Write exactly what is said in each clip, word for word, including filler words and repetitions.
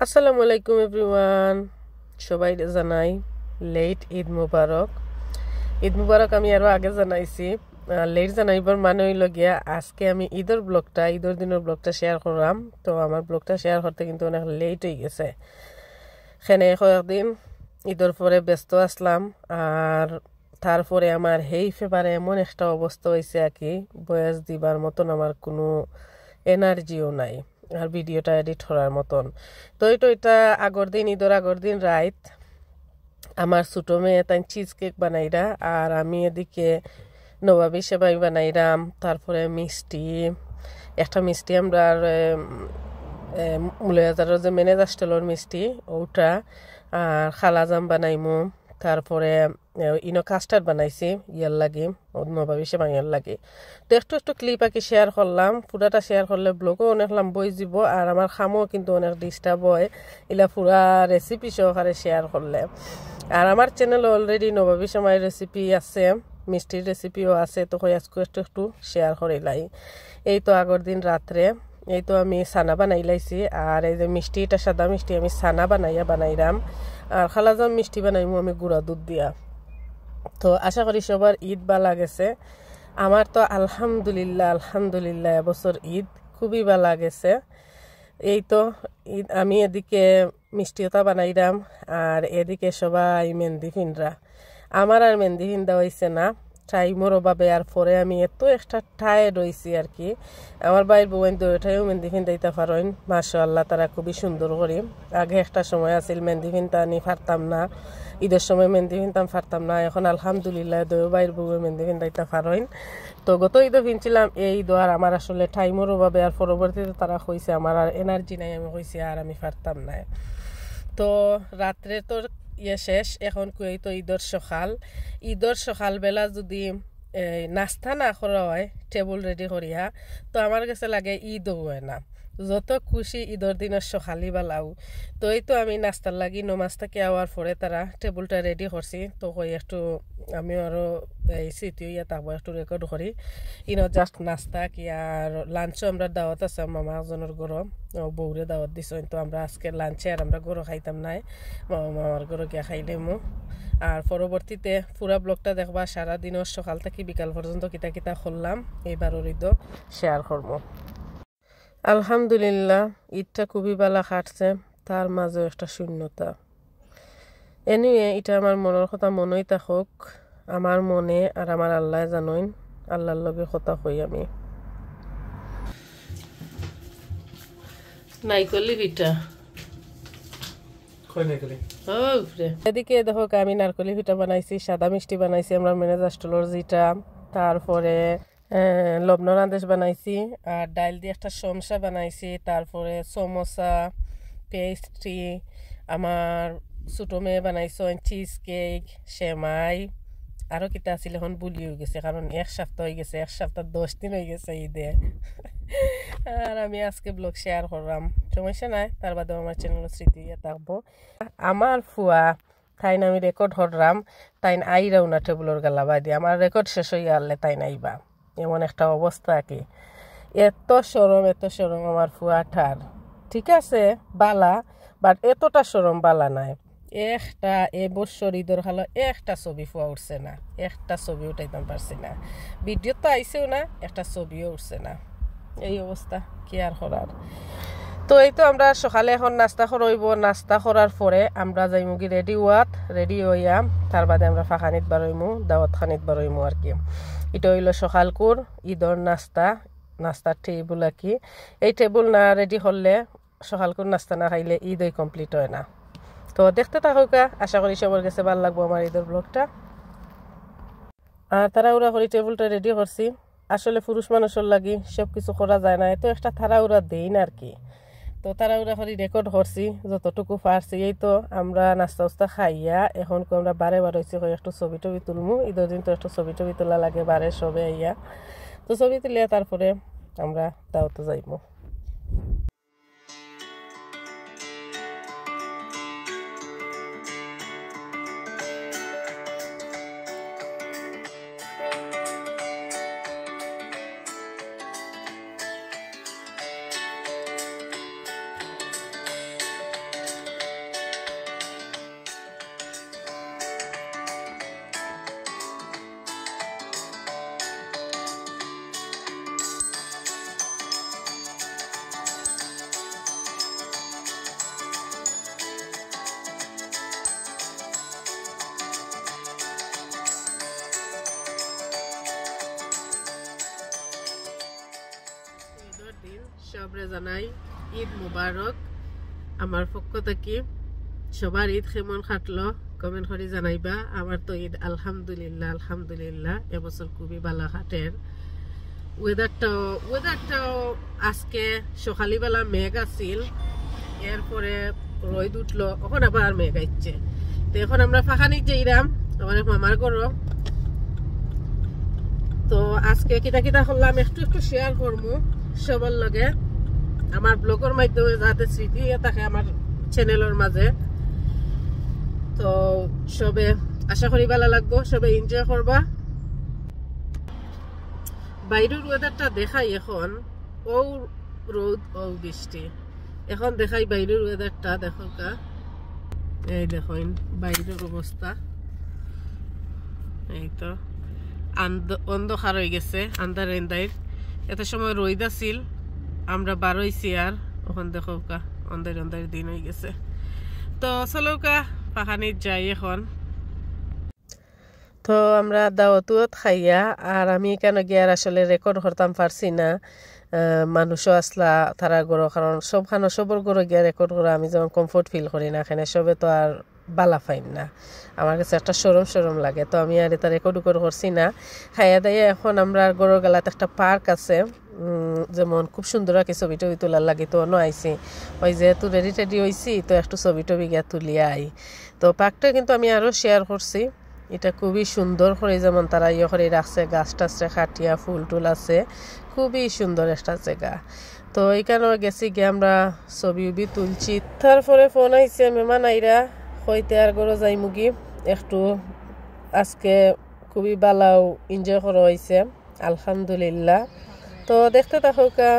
আসসালামু আলাইকুম এভরিওয়ান, সবাইরে জানাই লেট ঈদ মুবারক। ঈদ মুবারক আমি আরও আগে জানাইছি। লেট জানাইবার মানে অইলো গিয়া আজকে আমি ঈদর ব্লগটা, ঈদর দিনর ব্লগটা শেয়ার করলাম। তো আমার ব্লগটা শেয়ার করতে কিন্তু অনেক লেট অইগেছে। কেনে কয়েকদিন ঈদর পরে ব্যস্ত আছলাম, আর তারপরে আমার হেই ফেবারে এমন একটা অবস্থা অইছে আর কি, ভয়েস দিবার মতন আমার কুনু এনার্জিও নাই, আর ভিডিওটা এডিট করার মতন। তো এই তো এটা আগর দিন, ঈদর আগর দিন রাইত আমার ছোটো মেয়ে তাই চিজ কেক বানাইরা, আর আমি এদিকে নবাবী সেমাই বানাইরাম, তারপরে মিষ্টি, একটা মিষ্টি আমরা আর, এম, এম, মৌলভীবাজারর যে ম্যানেজার স্টলর মিষ্টি, ওটা, আর কালাজাম বানাইমু, তারপরে, এ, ইনো কাস্টার্ড বানাইছি ইয়ার লাগি, ও নবাবী সেমাইয়ের লাগি। তো একটু একটু ক্লিপ আর কি শেয়ার করলাম, পুরাটা শেয়ার করলে ব্লগও অনেক লম্বা অইযিবো, আর আমার কামও কিন্তু অনেক ডিস্টার্ব হয় ইলা পুরা রেসিপি সহকারে শেয়ার করলে। আর আমার চ্যানেল অলরেডি নবাবী সেমাইর রেসিপি আছে, মিষ্টির রেসিপিও আছে, তো কই আজকে একটু একটু শেয়ার করিলাই। এই তো আগর দিন রাত্রে এই তো আমি ছানা বানাইলাইছি, আর এই যে মিষ্টি, এটা সাদা মিষ্টি আমি ছানা বানাইয়া বানাইরাম, আর কালাজাম মিষ্টি বানাইমু আমি গুঁড়া দুধ দিয়া। তো আশা করি সবার ঈদ বালা গেছে। আমার তো আলহামদুলিল্লাহ, আলহামদুলিল্লাহ, এবছর ঈদ খুবই বালা গেছে। এই তো ঈদ, আমি এদিকে মিষ্টি ওটা বানাইরাম, আর এদিকে সবাই মেহেন্দি ফিনরা। আমার আর মেহেন্দি ফিন্দা অইছে না টাইমর অভাবে, আর পরে আমি এত একটা টায়ার্ড অইছি আর কি। আমার ভাইর বউয়াইন দুইটাইও মেহেন্দি ফিন্দাইতা পারইন, মাশাআল্লাহ, তারা খুবই সুন্দর করি। আগে একটা সময় আছিল মেহেন্দি ফিনতা আমি পারতাম না, ঈদর সময় মেহেন্দি ফিনতাম পারতাম না, এখন আলহামদুলিল্লাহ দুই ভাইর বউয়ে মেহেন্দি ফিন্দাইতা পারইন। তো গত ঈদও ফিনছিলাম, এই ঈদও আর আমার আসলে টাইমর অভাবে, আর পরবর্তীতে তারা কইছে আমার আর এনার্জি নাই, আমি কইছি আর আমি পারতাম না। তো রাত্রে তো ইয়ে শেষ, এখন কই তো ঈদর সকাল, ঈদর সকালবেলা যদি এই নাস্তা না করা হয় টেবুল রেডি করিয়া, তো আমার গেছে লাগে ঈদও হয় না। যত খুশি ঈদর দিনর সকালই বালাউ। তো এই তো আমি নাস্তার লাগি নমাজ থাকি আওয়ার পরে তারা টেবুলটা রেডি করছি। তো কই একটু আমি আরও এই স্মৃতি অইয়া থাকবো, একটু রেকর্ড করি। ইনো জাস্ট নাস্তা কি আর লাঞ্চও আমরা দাওয়াত আছে মামা একজনর ঘরো, ও বউরে দাওয়াত দিছইন। তো আমরা আজকে লাঞ্চে আর আমরা ঘরো খাইতাম নায়, মামা মামার ঘরো গিয়া খাইলেমু। আর পরবর্তীতে পুরা ব্লগটা দেখবা, সারা দিনর সকাল থাকি বিকাল পর্যন্ত কিতা কিতা করলাম এইবারর ঈদও শেয়ার করমু। আলহামদুলিল্লাহ, ঈদটা খুবই বালা কাটছে, তার মাঝেও একটা শূন্যতা। এনিওয়ে, এটা আমার মনর কথা মনই থাকুক, আমার মনে আর আমার আল্লায় জানইন, আল্লাহর লগে কথা কই আমি। নাইকলি পিঠা। কই নাইকলি? ও উপরে। এদিকে দেখো, আমি নারকলি পিঠা বানাইছি, সাদা মিষ্টি বানাইছি, আমরা ম্যানেজার স্টলর যেটা, তারপরে এ, লবণর আন্দেশ বানাইছি, আর ডাইল দি একটা সমসা বানাইছি, তারপরে সমোসা, পেস্ট্রি, আমার ছোটো মেয়ে বানাইছইন চিজ কেক, সেমাই, আরও কিতা আছিল এখন ভুলি অইগেছে, কারণ এক সপ্তাহ অইগেছে, এক সপ্তাহ দশ দিন অইগেছে ঈদে। আর আমি আজকে ব্লগ শেয়ার করলাম, সমস্যা নাই, তার বাদেও আমার চ্যানেলর স্মৃতি অইয়া থাকবো। আমার ফুয়া তাইন আমি রেকর্ড করলাম, তাইন আইরাও না টেবুলর গালা বাদি, আমার রেকর্ড শেষ অইয়া আরলে তাইন আইবা, এমন একটা অবস্থা কি। এত শরম, এত শরম আমার ফুয়াটার। ঠিক আছে, বালা, but এতটা শরম বালা নায়। একটা এবছর ঈদর খালো একটা ছবি ফুয়া উঠছে না, একটা ছবি উঠাইতাম পারছি না। ভিডিও তো আইছেও না, একটা ছবিও উঠছে না। এই অবস্থা, কি আর করার। তো এই তো আমরা সকালে এখন নাস্তা করাইবো, নাস্তা করার পরে আমরা যাইমুগি রেডি অওয়াত, রেডি অইয়া তার বাদে আমরা ফাঁকানিত বারইমু, দাওয়াত খানিত বারইমু আর কি। এটা অইলো সকালকুর ঈদর নাস্তা, নাস্তার টেবুল আর কি। এই টেবুল না রেডি করলে, সকালকুর নাস্তা না খাইলে ঈদই কমপ্লিট হয় না। তো দেখতে থাকুকা, আশা করি সবার গেছে ভালা লাগবো আমার ঈদর ব্লগটা। আর তাড়াহুড়া করি টেবুলটা রেডি করছি। আসলে পুরুষ মানুষর লাগি সব কিছু করা যায় না, এত একটা তাড়াহুড়া দেইন আর কি। তো তাড়াহুড়া করি রেকর্ড করছি যতটুকু পারছি। এই তো আমরা নাস্তা উস্তা খাইয়া এখন কই আমরা বারে বারইছি, কই একটু ছবি টবি তুলমু। ঈদর দিন তো একটু ছবি টবি তোলা লাগে বারে সবে আইয়া। তো ছবি তুলিয়া তারপরে আমরা দাওয়াতো যাইমু। সবরে জানাই ঈদ মুবারক আমার পক্ষ থাকি। সবার ঈদ কেমন কাটলো কমেন্ট করি জানাইবা। আমার তো ঈদ আলহামদুলিল্লাহ, আলহামদুলিল্লাহ, এবছর খুবই ভালা কাটের। ওয়েদারটাও, ওয়েদারটাও আজকে সকালবেলা মেঘ আছিল, এরপরে রইদ উঠলো, এখন আবার মেঘ আইচ্ছে। তো এখন আমরা ফাঁকানিত যাইরাম, আমার এক মামার ঘরো। তো আজকে কিতা কিতা করলাম একটু একটু শেয়ার করমু সবার লগে, আমার ব্লগর মাধ্যমে যাতে স্মৃতি হইয়া থাকে আমার চ্যানেলর মাঝে। তো সবে আশা করি ভালা লাগবো, সবে এনজয় করবা। বাইরের ওয়েদারটা দেখাই এখন, ও রোদ ও বৃষ্টি। এখন দেখাই বাইরের ওয়েদারটা, দেখো কা, এই দেখইন বাইরের অবস্থা। এই তো আন্ধ-, অন্ধকার হয়ে গেছে, আন্ধার আন্ধার। এত সময় রইদ আছিল, আমরা বারইছি আর এখন দেখো কা, অন্ধার অন্ধার দিন হয়ে গেছে। তো চলো কা, ফাঁকানিত যাই এখন। তো আমরা দাওয়াত উয়াত খাইয়া, আর আমি কেন গিয়া আর আসলে রেকর্ড করতাম পারছি না। আহ, মানুষও আসলা তারা ঘরো, কারণ সবখানো সবর ঘরো গিয়া রেকর্ড করা আমি যেমন কমফোর্ট ফিল করি না, এখানে সবে তো আর বালা পাইন না, আমার কাছে একটা শরম শরম লাগে। তো আমি আর এটা রেকর্ড উকর্ড করছি না। খাইয়া দাইয়া এখন আমরা ঘরর গালাত একটা পার্ক আছে, উম, যেমন খুব সুন্দর আর কি ছবি টবি তোলার লাগি, তো অনো আইছি। ওই যেহেতু রেডি টেডি হইছি, তো একটু ছবি টবি গিয়া তুলিয়া আই। তো পার্কটা কিন্তু আমি আরো শেয়ার করছি। এটা খুবই সুন্দর করে, যেমন তারা ইয়ে করে রাখছে, গাছ টাছরে কাটিয়া ফুল টুল আছে, খুবই সুন্দর একটা জায়গা। তো এখানেও গেছি গিয়ে আমরা ছবি উবি তুলছি। তারপরে ফোন আইছে, মেহমান আইরা, কইতে আর ঘরো যাইমুগি একটু। আজকে খুবই ভালাও এনজয় করা হইছে, আলহামদুলিল্লাহ। তো দেখতে থাকো কা।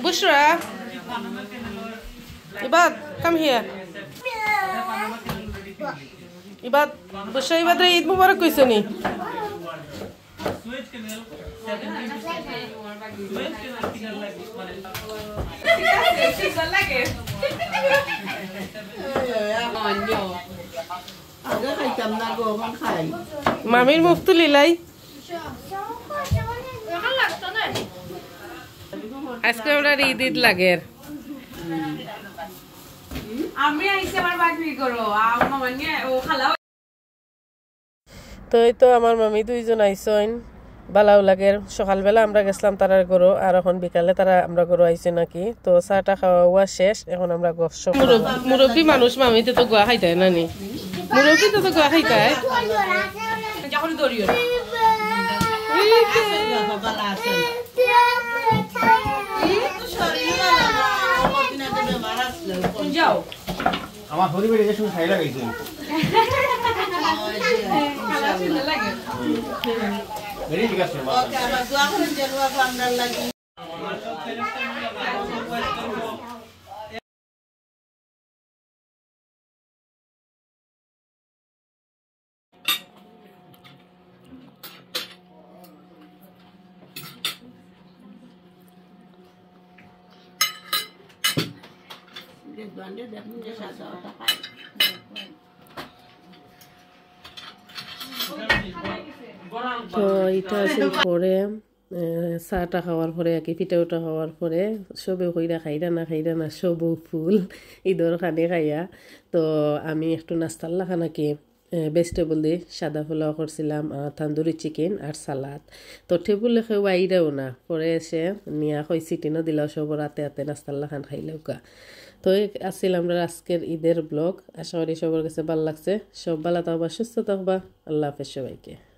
বুশরা, ইবাদ, come here. ইবাদ, বুশরা, ইবাদরে ঈদ মুবারক কইছো নি? আগে খাইতাম না গো, এখন খাই। মামির মুখ তুলিলাই। আজকে আমরা ঈদ ঈদ লাগের। আমি আইছি আমার বাগনি করো, আমার মানে ও খালা। তো এই তো আমার মামি দুইজন আইছইন, বালাও লাগের। সকালবেলা আমরা গেছলাম তারার ঘরো, আর এখন বিকালে তারা আমরা ঘরো আইছে নাকি। তো চাটা খাওয়া ওয়া শেষ, এখন আমরা গপ সপ করব। মুরব্বী মানুষ, মামিতে তো গুয়া খাইতায় না নি? মুরব্বী তো, তো গুয়া খাইতায়। যাও। আমার পরিবারে যে সময় খাই লাগাইছে। ওই যে, ইনশাআল্লাহ। সুন্দর লাগে। হুম। Very ঠিক আছে, মা। ওকে, আবার দোয়া করেন যেন আবার আপনার লাগি। তো এটা আছিল পরে, আহ, চাটা খাওয়ার পরে আর কি, পিঠা উঠা খাওয়ার পরে সবে কইরা খাইরা না, খাইরা না, সবও ফুল ঈদর খানি খাইয়া। তো আমি একটু নাস্তার লাখান আর কি, আহ, ভেজিটেবল দি সাদা পোলাও করছিলাম আর তান্দুরি চিকেন আর সালাদ। তো টেবুলে কেউ আইরাও না, পরে এসে নিয়া কই সিটিনও দিলাও, সবর আতে আতে নাস্তার লাখান খাইলাউকা। তো এই আছিল আমরার আজকের ঈদের ব্লগ। আশা করি সবার কাছে ভালা লাগছে। সব ভালা থাকবা, সুস্থ থাকবা। আল্লাহ হাফেজ সবাইকে।